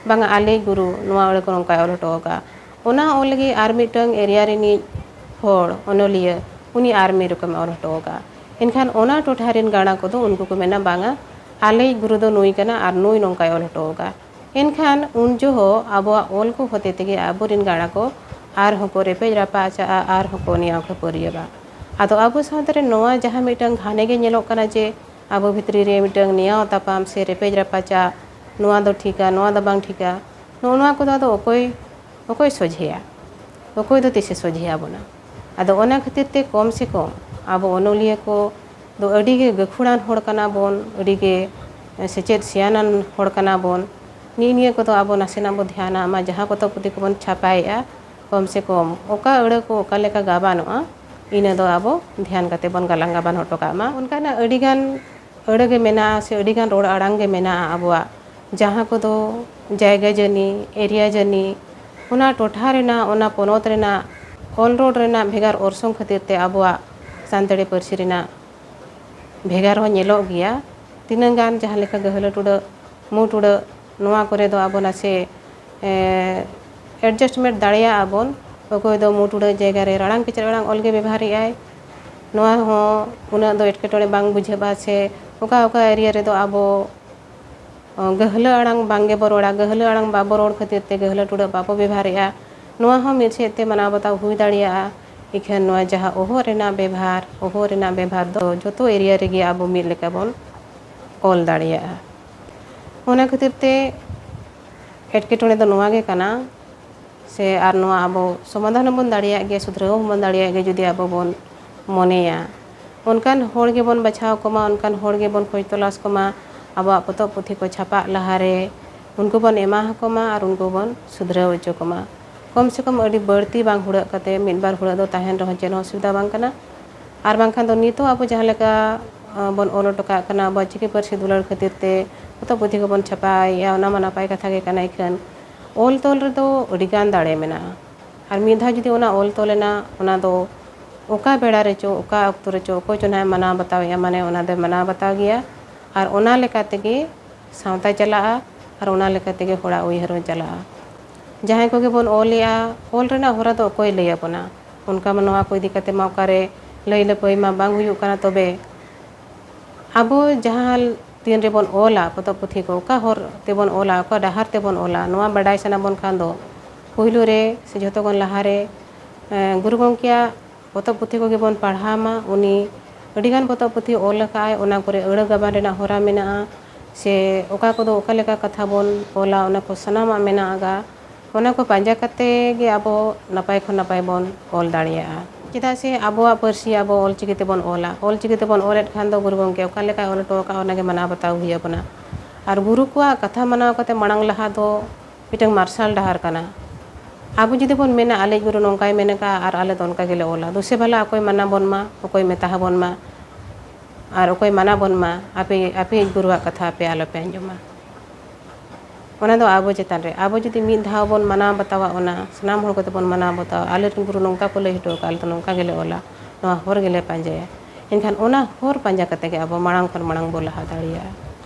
"ᱵᱟᱝᱟ, ᱟᱞᱮᱭᱤᱡ ᱜᱩᱨᱩ ᱱᱚᱣᱟ ᱟᱹᱲᱟᱹ ᱠᱚ ᱱᱚᱝᱠᱟᱭ ᱚᱞ ᱦᱚᱴᱚ ᱟᱠᱟᱫᱼᱟ᱾" ᱚᱱᱟ ᱚᱞ ᱞᱟᱹᱜᱤᱫ ᱟᱨ ᱢᱤᱫᱴᱟᱝ area ᱨᱤᱱᱤᱡ ᱦᱚᱲ, ᱚᱱᱚᱞᱤᱭᱟᱹ, ᱩᱱᱤ ᱟᱨ ᱢᱤᱫ ᱨᱚᱠᱚᱢᱮ ᱚᱞ ᱦᱚᱴᱚ ᱟᱠᱟᱫᱼᱟ᱾ ᱮᱱᱠᱷᱟᱱ ᱚᱱᱟ ᱴᱚᱴᱷᱟ ᱨᱤᱱ ᱜᱟᱬᱟ ᱠᱚᱫᱚ ᱩᱱᱠᱩ ᱠᱚ ᱢᱮᱱᱟ, "ᱵᱟᱝᱟ, ᱟᱞᱮᱭᱤᱡ ᱜᱩᱨᱩ ᱫᱚ ᱱᱩᱭ ᱠᱟᱱᱟ ᱟᱨ ᱱᱩᱭ ᱱᱚᱝᱠᱟᱭ ᱚᱞ ᱦᱚᱴᱚ ᱟᱠᱟᱫᱼᱟ᱾" ᱮᱱᱠᱷᱟᱱ ᱩᱱ ᱡᱚᱦᱚᱜ ᱟᱵᱚᱣᱟᱜ ᱚᱞ ᱠᱚ ᱦᱚᱛᱮ ᱛᱮᱜᱮ ᱟᱵᱚᱨᱮᱱ ᱜᱟᱬᱟ ᱠᱚ ᱟᱨᱦᱚᱸ ᱠᱚ ᱨᱮᱯᱮᱡ ᱨᱟᱯᱟᱪᱟᱜᱼᱟ, ᱟᱨᱦᱚᱸ ᱠᱚ ᱱᱮᱭᱟᱣ ᱠᱷᱟᱹᱯᱟᱹᱨᱤᱭᱟᱹᱜᱼᱟ᱾ ᱟᱫᱚ ᱟᱵᱚ ᱥᱟᱶᱛᱟ ᱨᱮ ᱱᱚᱣᱟ ᱡᱟᱦᱟᱸ ᱢᱤᱫᱴᱟᱝ ᱜᱷᱟᱱᱮ ᱜᱮ ᱧᱮᱞᱚᱜ ᱠᱟᱱᱟ ᱡᱮ ᱟᱵᱚ ᱵᱷᱤᱛᱨᱤ ᱨᱮ ᱢᱤᱫᱴᱟᱝ ᱱᱮᱭᱟᱣ ᱛᱟᱯᱟᱢ ᱥᱮ ᱨᱮᱯᱮᱡ ᱨᱟᱯᱟᱪᱟᱜ, ᱱᱚᱣᱟ ᱫᱚ ᱴᱷᱤᱠᱟ, ᱱᱚᱣᱟ ᱫᱚ ᱵᱟᱝ ᱴᱷᱤᱠᱟ, ᱱᱚᱜᱼᱚ ᱱᱚᱣᱟ ᱠᱚᱫᱚ ᱟᱫᱚ ᱚᱠᱚᱭ, ᱚᱠᱚᱭ ᱥᱚᱡᱷᱮᱭᱟ? ᱚᱠᱚᱭ ᱫᱚ ᱛᱤᱥᱮ ᱥᱚᱡᱷᱮᱭᱟ ᱵᱚᱱᱟ? ᱟᱫᱚ ᱚᱱᱟ ᱠᱷᱟᱹᱛᱤᱨ ᱛᱮ ᱠᱚᱢ ᱥᱮ ᱠᱚᱢ ᱟᱵᱚ ᱚᱱᱚᱞᱤᱭᱟᱹ ᱠᱚ ᱫᱚ ᱟᱹᱰᱤ ᱜᱮ ᱜᱟᱹᱠᱷᱩᱲᱟᱱ ᱦᱚᱲ ᱠᱟᱱᱟ ᱵᱚᱱ, ᱟᱹᱰᱤ ᱜᱮ ᱥᱮᱪᱮᱫ ᱥᱮᱭᱟᱱᱟᱱ ᱦᱚᱲ ᱠᱟᱱᱟ ᱵᱚᱱ᱾ ᱱᱤᱜ ᱱᱤᱭᱟᱹ ᱠᱚᱫᱚ ᱟᱵᱚ ᱱᱟᱥᱮᱱᱟᱜ ᱵᱚ ᱫᱷᱮᱭᱟᱱᱟᱜ ᱢᱟ, ᱡᱟᱦᱟᱸ ᱯᱚᱛᱚᱵ ᱯᱩᱛᱷᱤ ᱠᱚᱵᱚᱱ ᱪᱷᱟᱯᱟᱭᱮᱫᱼᱟ, ᱠᱚᱢ ᱥᱮ ᱠᱚᱢ ᱚᱠᱟ ᱟᱹᱲᱟᱹ ᱠᱚ ᱚᱠᱟ ᱞᱮᱠᱟ ᱜᱟᱵᱟᱱᱚᱜᱼᱟ, ᱤᱱᱟᱹ ᱫᱚ ᱟᱵᱚ ᱫᱷᱮᱭᱟᱱ ᱠᱟᱛᱮ ᱵᱚᱱ ᱜᱟᱞᱟᱝ ᱜᱟᱵᱟᱱ ᱦᱚᱴᱚ ᱠᱟᱜ ᱢᱟ᱾ ᱚᱱᱠᱟᱱᱟᱜ ᱟᱹᱰᱤᱜᱟᱱ ᱟᱹᱲᱟᱹ ᱜᱮ ᱢᱮᱱᱟᱜᱼᱟ ᱥᱮ ᱟᱹᱰᱤᱜᱟᱱ ᱨᱚᱲ ᱟᱲᱟᱝ ᱜᱮ ᱢᱮᱱᱟᱜᱼᱟ ᱟᱵᱚᱣᱟᱜ, ᱡᱟᱦᱟᱸ ᱠᱚᱫᱚ ᱡᱟᱭᱜᱟ ᱡᱟᱹᱱᱤ, ᱮᱨᱤᱭᱟ ᱡᱟᱹᱱᱤ, ᱚᱱᱟ ᱴᱚᱴᱷᱟ ᱨᱮᱱᱟᱜ, ᱚᱱᱟ ᱯᱚᱱᱚᱛ ᱨᱮᱱᱟᱜ ᱚᱞ ᱨᱚᱲ ᱨᱮᱱᱟᱜ ᱵᱷᱮᱜᱟᱨ ᱚᱨᱥᱚᱝ ᱠᱷᱟᱹᱛᱤᱨ ᱛᱮ ᱟᱵᱚᱣᱟᱜ ᱥᱟᱱᱛᱟᱲᱤ ᱯᱟᱹᱨᱥᱤ ᱨᱮᱱᱟᱜ ᱵᱷᱮᱜᱟᱨ ᱦᱚᱸ ᱧᱮᱞᱚᱜ ᱜᱮᱭᱟ᱾ ᱛᱤᱱᱟᱹᱜ ᱜᱟᱱ ᱡᱟᱦᱟᱸ ᱞᱮᱠᱟ ᱜᱟᱹᱦᱞᱟᱹ ᱴᱩᱰᱟᱹᱜ, ᱢᱩ ᱴᱩᱰᱟᱹᱜ, ᱱᱚᱣᱟ ᱠᱚᱨᱮ ᱫᱚ ᱟᱵᱚ ᱱᱟᱥᱮ adjustment ᱫᱟᱲᱮᱭᱟᱜᱼᱟ ᱵᱚᱱ᱾ ᱚᱠᱚᱭ ᱫᱚ ᱢᱩ ᱴᱩᱰᱟᱹᱜ ᱡᱟᱭᱜᱟ ᱨᱮ ᱨᱟᱲᱟᱝ ᱠᱮᱪᱮᱫ ᱟᱲᱟᱝ ᱚᱞ ᱜᱮ ᱵᱮᱵᱚᱦᱟᱨᱮᱫ ᱟᱭ, ᱱᱚᱣᱟ ᱦᱚᱸ ᱩᱱᱟᱹᱜ ᱫᱚ ᱮᱴᱠᱮᱴᱚᱬᱮ ᱵᱟᱝ ᱵᱩᱡᱷᱟᱹᱜᱼᱟ ᱥᱮ ᱚᱠᱟ ᱚᱠᱟ ᱮᱨᱤᱭᱟ ᱨᱮᱫᱚ ᱟᱵᱚ ᱜᱟᱹᱦᱞᱟᱹ ᱟᱲᱟᱝ ᱵᱟᱝ ᱜᱮᱵᱚ ᱨᱚᱲᱟ, ᱜᱟᱹᱦᱞᱟᱹ ᱟᱲᱟᱝ ᱵᱟᱵᱚ ᱨᱚᱲ ᱠᱷᱟᱹᱛᱤᱨ ᱛᱮ ᱜᱟᱹᱦᱞᱟᱹ ᱴᱩᱰᱟᱹᱜ ᱵᱟᱵᱚ ᱵᱮᱵᱚᱦᱟᱨᱮᱫᱼᱟ᱾ ᱱᱚᱣᱟ ᱦᱚᱸ ᱢᱤᱫ ᱥᱮᱫ ᱛᱮ ᱢᱟᱱᱟᱣ ᱵᱟᱛᱟᱣ ᱦᱩᱭ ᱫᱟᱲᱮᱭᱟᱜᱼᱟ᱾ ᱤᱠᱷᱟᱹᱱ ᱱᱚᱣᱟ ᱡᱟᱦᱟᱸ ᱚᱦᱚᱫ ᱨᱮᱱᱟᱜ ᱵᱮᱵᱷᱟᱨ, ᱚᱦᱚᱫ ᱨᱮᱱᱟᱜ ᱵᱮᱵᱷᱟᱨ ᱫᱚ ᱡᱚᱛᱚ ᱮᱨᱤᱭᱟ ᱨᱮᱜᱮ ᱟᱵᱚ ᱢᱤᱫ ᱞᱮᱠᱟ ᱵᱚᱱ ᱚᱞ ᱫᱟᱲᱮᱭᱟᱜᱼᱟ᱾ ᱚᱱᱟ ᱠᱷᱟᱹᱛᱤᱨ ᱛᱮ ᱮᱴᱠᱮᱴᱚᱬᱮ ᱫᱚ ᱱᱚᱣᱟ ᱜᱮ ᱠᱟᱱᱟ, ᱥᱮ ᱟᱨ ᱱᱚᱣᱟ ᱟᱵᱚ ᱥᱚᱢᱟᱫᱷᱟᱱ ᱦᱚᱸᱵᱚᱱ ᱫᱟᱲᱮᱭᱟᱜ ᱜᱮᱭᱟ, ᱥᱩᱫᱷᱨᱟᱹᱣ ᱦᱚᱸᱵᱚᱱ ᱫᱟᱲᱮᱭᱟᱜ ᱜᱮᱭᱟ, ᱡᱩᱫᱤ ᱟᱵᱚ ᱵᱚᱱ ᱢᱚᱱᱮᱭᱟ᱾ ᱚᱱᱠᱟᱱ ᱦᱚᱲ ᱜᱮᱵᱚᱱ ᱵᱟᱪᱷᱟᱣ ᱠᱚᱢᱟ, ᱚᱱᱠᱟᱱ ᱦᱚᱲ ᱜᱮᱵᱚᱱ ᱠᱷᱚᱡᱽ ᱛᱚᱞᱟᱥ ᱠᱚᱢᱟ, ᱟᱵᱚᱣᱟᱜ ᱯᱚᱛᱚᱵ ᱯᱩᱛᱷᱤ ᱠᱚ ᱪᱷᱟᱯᱟᱜ ᱞᱟᱦᱟᱨᱮ ᱩᱱᱠᱩ ᱵᱚᱱ ᱮᱢᱟ ᱟᱠᱚ ᱢᱟ ᱟᱨ ᱩᱱᱠᱩ ᱵᱚᱱ ᱥᱩᱫᱷᱨᱟᱹᱣ ᱦᱚᱪᱚ ᱠᱚᱢᱟ᱾ ᱠᱚᱢ ᱥᱮ ᱠᱚᱢ ᱟᱹᱰᱤ ᱵᱟᱹᱲᱛᱤ ᱵᱟᱝ ᱦᱩᱲᱟᱹᱜ ᱠᱟᱛᱮ, ᱢᱤᱫ ᱵᱟᱨ ᱦᱩᱲᱟᱹᱜ ᱫᱚ ᱛᱟᱦᱮᱱ ᱨᱮᱦᱚᱸ ᱪᱮᱫ ᱦᱚᱸ ᱚᱥᱩᱵᱤᱫᱷᱟ ᱵᱟᱝ ᱠᱟᱱᱟ᱾ ᱟᱨ ᱵᱟᱝᱠᱷᱟᱱ ᱫᱚ ᱱᱤᱛᱚᱜ ᱟᱵᱚ ᱡᱟᱦᱟᱸ ᱞᱮᱠᱟ, ᱟᱸ, ᱵᱚᱱ ᱚᱞ ᱦᱚᱴᱚ ᱠᱟᱜ ᱠᱟᱱᱟ, ᱟᱵᱚᱣᱟᱜ ᱪᱤᱠᱤ ᱯᱟᱹᱨᱥᱤ ᱫᱩᱞᱟᱹᱲ ᱠᱷᱟᱹᱛᱤᱨ ᱛᱮ ᱯᱚᱛᱚᱵ ᱯᱩᱛᱷᱤ ᱠᱚᱵᱚᱱ ᱪᱷᱟᱯᱟᱭᱮᱫᱼᱟ, ᱚᱱᱟ ᱢᱟ ᱱᱟᱯᱟᱭ ᱠᱟᱛᱷᱟ ᱜᱮ ᱠᱟᱱᱟ᱾ ᱤᱠᱷᱟᱹᱱ ᱚᱞ ᱛᱚᱞ ᱨᱮᱫᱚ ᱟᱹᱰᱤᱜᱟᱱ ᱫᱟᱲᱮ ᱢᱮᱱᱟᱜᱼᱟ᱾ ᱟᱨ ᱢᱤᱫ ᱫᱷᱟᱣ ᱡᱩᱫᱤ ᱚᱱᱟ ᱚᱞ ᱛᱚᱞ ᱮᱱᱟ, ᱚᱱᱟ ᱫᱚ ᱚᱠᱟ ᱵᱮᱲᱟ ᱨᱮᱪᱚ, ᱚᱠᱟ ᱚᱠᱛᱚ ᱨᱮᱪᱚ, ᱚᱠᱚᱭ ᱪᱚ ᱱᱟᱦᱟᱜ ᱮ ᱢᱟᱱᱟᱣ ᱵᱟᱛᱟᱣᱮᱫᱼᱟ, ᱢᱟᱱᱮ ᱚᱱᱟ ᱫᱚᱭ ᱢᱟᱱᱟᱣ ᱵᱟᱛᱟᱣ ᱜᱮᱭᱟ᱾ ᱟᱨ ᱚᱱᱟ ᱞᱮᱠᱟ ᱛᱮᱜᱮ ᱥᱟᱶᱛᱟ ᱪᱟᱞᱟᱜᱼᱟ ᱟᱨ ᱚᱱᱟ ᱞᱮᱠᱟ ᱛᱮᱜᱮ ᱦᱚᱲᱟᱜ ᱩᱭᱦᱟᱹᱨ ᱦᱚᱸ ᱪᱟᱞᱟᱜᱼᱟ᱾ ᱡᱟᱦᱟᱸᱭ ᱠᱚᱜᱮ ᱵᱚᱱ ᱚᱞᱮᱜᱼᱟ, ᱚᱞ ᱨᱮᱱᱟᱜ ᱦᱚᱨᱟ ᱫᱚ ᱚᱠᱚᱭ ᱞᱟᱹᱭ ᱟᱵᱚᱱᱟ? ᱚᱱᱠᱟ ᱢᱟ ᱱᱚᱣᱟ ᱠᱚ ᱤᱫᱤ ᱠᱟᱛᱮ ᱢᱟ ᱚᱠᱟᱨᱮ ᱞᱟᱹᱭ ᱞᱟᱹᱯᱟᱹᱭ ᱢᱟ ᱵᱟᱝ ᱦᱩᱭᱩᱜ ᱠᱟᱱᱟ᱾ ᱛᱚᱵᱮ ᱟᱵᱚ ᱡᱟᱦᱟᱸ ᱛᱤᱱ ᱨᱮᱵᱚᱱ ᱚᱞᱟ ᱯᱚᱛᱚᱵ ᱯᱩᱛᱷᱤ ᱠᱚ, ᱚᱠᱟ ᱦᱚᱨ ᱛᱮᱵᱚᱱ ᱚᱞᱟ, ᱚᱠᱟ ᱰᱟᱦᱟᱨ ᱛᱮᱵᱚᱱ ᱚᱞᱟ, ᱱᱚᱣᱟ ᱵᱟᱰᱟᱭ ᱥᱟᱱᱟ ᱵᱚᱱ ᱠᱷᱟᱱ ᱫᱚ ᱯᱩᱭᱞᱩ ᱨᱮ ᱥᱮ ᱡᱷᱚᱛᱚ ᱠᱷᱚᱱ ᱞᱟᱦᱟ ᱨᱮ, ᱮᱸ, ᱜᱩᱨᱩ ᱜᱚᱢᱠᱮᱭᱟᱜ ᱯᱚᱛᱚᱵ ᱯᱩᱛᱷᱤ ᱠᱚᱜᱮ ᱵᱚᱱ ᱯᱟᱲᱦᱟᱣ ᱢᱟ᱾ ᱩᱱᱤ ᱟᱹᱰᱤᱜᱟᱱ ᱯᱚᱛᱚᱵ ᱯᱩᱛᱷᱤ ᱚᱞ ᱟᱠᱟᱫ ᱟᱭ, ᱚᱱᱟ ᱠᱚᱨᱮ ᱟᱹᱲᱟᱹ ᱜᱟᱵᱟᱱ ᱨᱮᱱᱟᱜ ᱦᱚᱨᱟ ᱢᱮᱱᱟᱜᱼᱟ, ᱥᱮ ᱚᱠᱟ ᱠᱚᱫᱚ ᱚᱠᱟ ᱞᱮᱠᱟ ᱠᱟᱛᱷᱟ ᱵᱚᱱ ᱚᱞᱟ, ᱚᱱᱟ ᱠᱚ ᱥᱟᱱᱟᱢᱟᱜ ᱢᱮᱱᱟᱜ ᱟᱠᱟᱫᱼᱟ᱾ ᱚᱱᱟ ᱠᱚ ᱯᱟᱸᱡᱟ ᱠᱟᱛᱮ ᱜᱮ ᱟᱵᱚ ᱱᱟᱯᱟᱭ ᱠᱷᱚᱱ ᱱᱟᱯᱟᱭ ᱵᱚᱱ ᱚᱞ ᱫᱟᱲᱮᱭᱟᱜᱼᱟ᱾ ᱪᱮᱫᱟᱜ ᱥᱮ ᱟᱵᱚᱣᱟᱜ ᱯᱟᱹᱨᱥᱤ ᱟᱵᱚ ᱚᱞ ᱪᱤᱠᱤ ᱛᱮᱵᱚᱱ ᱚᱞᱟ, ᱚᱞ ᱪᱤᱠᱤ ᱛᱮᱵᱚᱱ ᱚᱞᱮᱫ ᱠᱷᱟᱱ ᱫᱚ ᱜᱩᱨᱩ ᱜᱚᱢᱠᱮ ᱚᱠᱟ ᱞᱮᱠᱟᱭ ᱚᱞ ᱦᱚᱴᱚ ᱟᱠᱟᱫᱼᱟ, ᱚᱱᱟ ᱜᱮ ᱢᱟᱱᱟᱣ ᱵᱟᱛᱟᱣ ᱦᱩᱭ ᱟᱵᱚᱱᱟ᱾ ᱟᱨ ᱜᱩᱨᱩ ᱠᱚᱣᱟᱜ ᱠᱟᱛᱷᱟ ᱢᱟᱱᱟᱣ ᱠᱟᱛᱮ ᱢᱟᱲᱟᱝ ᱞᱟᱦᱟ ᱫᱚ ᱢᱤᱫᱴᱟᱝ ᱢᱟᱨᱥᱟᱞ ᱰᱟᱦᱟᱨ ᱠᱟᱱᱟ᱾ ᱟᱵᱚ ᱡᱩᱫᱤ ᱵᱚᱱ ᱢᱮᱱᱟ, "ᱟᱞᱮ ᱜᱩᱨᱩ ᱱᱚᱝᱠᱟᱭ ᱢᱮᱱ ᱟᱠᱟᱫᱼᱟ ᱟᱨ ᱟᱞᱮ ᱫᱚ ᱚᱱᱠᱟ ᱜᱮᱞᱮ ᱚᱞᱟ", ᱫᱩᱥᱮ ᱵᱷᱟᱞᱟ ᱚᱠᱚᱭ ᱢᱟᱱᱟ ᱵᱚᱱ ᱢᱟ, ᱚᱠᱚᱭ ᱢᱮᱛᱟ ᱟᱵᱚᱱ ᱢᱟ, ᱟᱨ ᱚᱠᱚᱭ ᱢᱟᱱᱟ ᱵᱚᱱ ᱢᱟ, ᱟᱯᱮ ᱟᱯᱮᱭᱤᱡ ᱜᱩᱨᱩᱣᱟᱜ ᱠᱟᱛᱷᱟ ᱟᱯᱮ ᱟᱞᱚᱯᱮ ᱟᱸᱡᱚᱢᱟ᱾ ᱚᱱᱟ ᱫᱚ ᱟᱵᱚ ᱪᱮᱛᱟᱱ ᱨᱮ, ᱟᱵᱚ ᱡᱩᱫᱤ ᱢᱤᱫ ᱫᱷᱟᱣ ᱵᱚᱱ ᱢᱟᱱᱟᱣ ᱵᱟᱛᱟᱣᱟ, ᱚᱱᱟ ᱥᱟᱱᱟᱢ ᱦᱚᱲ ᱠᱚᱛᱮ ᱵᱚᱱ ᱢᱟᱱᱟᱣ ᱵᱟᱛᱟᱣᱟ, ᱟᱞᱮᱨᱮᱱ ᱜᱩᱨᱩ ᱱᱚᱝᱠᱟ ᱠᱚ ᱞᱟᱹᱭ ᱦᱚᱴᱚ ᱟᱠᱟᱫᱼᱟ, ᱟᱞᱮ ᱫᱚ ᱱᱚᱝᱠᱟ ᱜᱮᱞᱮ ᱚᱞᱟ, ᱱᱚᱣᱟ ᱦᱚᱨ ᱜᱮᱞᱮ ᱯᱟᱸᱡᱟᱭᱟ, ᱮᱱᱠᱷᱟᱱ ᱚᱱᱟ ᱦᱚᱨ ᱯᱟᱸᱡᱟ ᱠᱟᱛᱮ ᱜᱮ ᱟᱵᱚ ᱢᱟᱲᱟᱝ ᱠᱷᱚᱱ ᱢᱟᱲᱟᱝ ᱵᱚ ᱞᱟᱦᱟ ᱫᱟᱲᱮᱭᱟᱜᱼᱟ᱾